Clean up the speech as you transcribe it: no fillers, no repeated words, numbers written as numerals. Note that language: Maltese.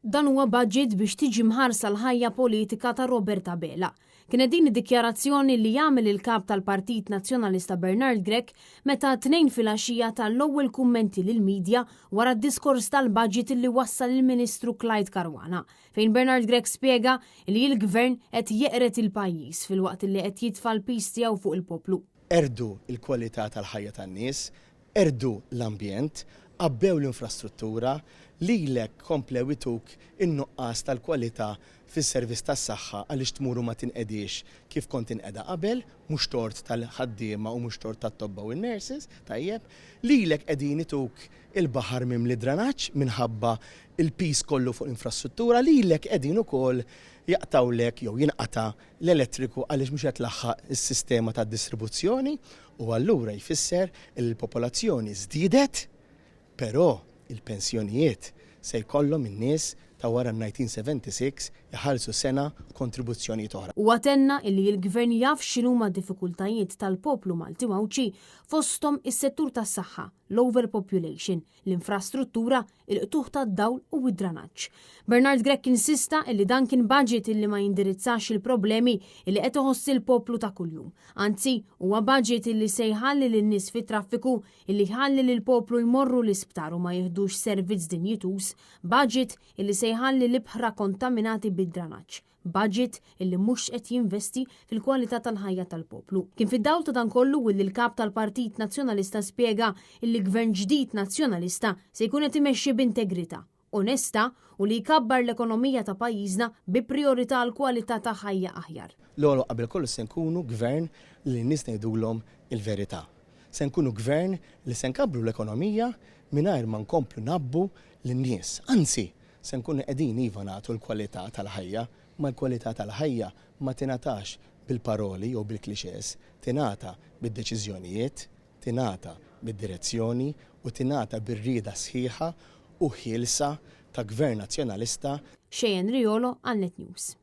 Dan huwa budget biex tiġi mħarsa l-ħajja politika ta' Robert Abela. Kienet din id-dikjarazzjoni li għamel il-Kap tal-Partit Nazzjonalista Bernard Grech meta t-Tnejn filgħaxija ta l-ewwel kummenti lill-media wara d-diskors tal-budget li wassal il-Ministru Clyde Caruana, fejn Bernard Grech spjega li l-Gvern qed jeqred il-pajjiż filwaqt li qed jitfa' l-piż tiegħu fuq il-poplu. Qerdu l-kwalità tal-ħajja tan-nies, Qerdu l-ambjent, għabbew l-infrastruttura, lilek komplew ituk in-nuqqas tal-kwalità fis-servizz tas-saħħa għaliex tmur u ma tinqediex kif kont tinqeda qabel, mhux tort tal-ħaddiema u mhux tort tat-tobba u n-nurses, tajjeb. Lilek qegħdin ituk il-baħar mimli dranaġġ minħabba l-piż kollu fuq l-infrastruttura, lilek qegħdin ukoll jaqtgħulek jew jinqata' l-elettriku għaliex mhux qed tlaħħaq is-sistema tad-distribuzzjoni u allura jfisser li l-popolazzjoni żdiedet però il-pensjonijiet se jkollhom in-nies ta' wara 1976 iħallsu sena kontribuzzjonijiet oħra. Huwa tenna illi l-Gvern jaf x'inhuma d-diffikultajiet tal-poplu Malti u Għawdxi fosthom is-settur tas-saħħa, l-overpopulation, l-infrastruttura, il-qtugħ tad-dawl u d-dranaġġ. Bernard Grech insista illi dan kien budget illi ma jindirizzax il-problemi illi qed iħoss il-poplu ta' kuljum. Anzi, huwa budget illi se jħalli lin-nies fit-traffiku, illi jħalli lill-poplu jmorru l-isptar u ma jiħdux servizz dinjituż, budget illi se jħalli l-ibħra kontaminati bid-dranaġġ. Budget illi mhux qed jinvesti fil-kwalità tal-ħajja tal-poplu. Kien fid-dawl ta' dan kollu illi l-Kap tal-Partit Nazzjonalista spjega illi Gvern ġdid Nazzjonalista se jkun qed imexxi b'integrità, onestà u li jkabbar l-ekonomija ta' pajjiżna bi prijorità għal kwalità ta' ħajja aħjar. L-ewwel u qabel kollox se nkunu Gvern li lin-nies ngħidulhom il-verità. Se nkunu Gvern li se nkabbru l-ekonomija mingħajr ma nkomplu ngħabbu lin-nies. Anzi, Se nkunu qegħdin iva nagħtu l-kwalità tal-ħajja, imma l-kwalità tal-ħajja ma tingħatax bil-paroli jew bil-clichés, tingħata bid-deċiżjonijiet, tingħata bid-direzzjoni u tingħata bir-rieda sħiħa u ħielsa ta' Gvern Nazzjonalista. Cheyenne Riolo għal Net News.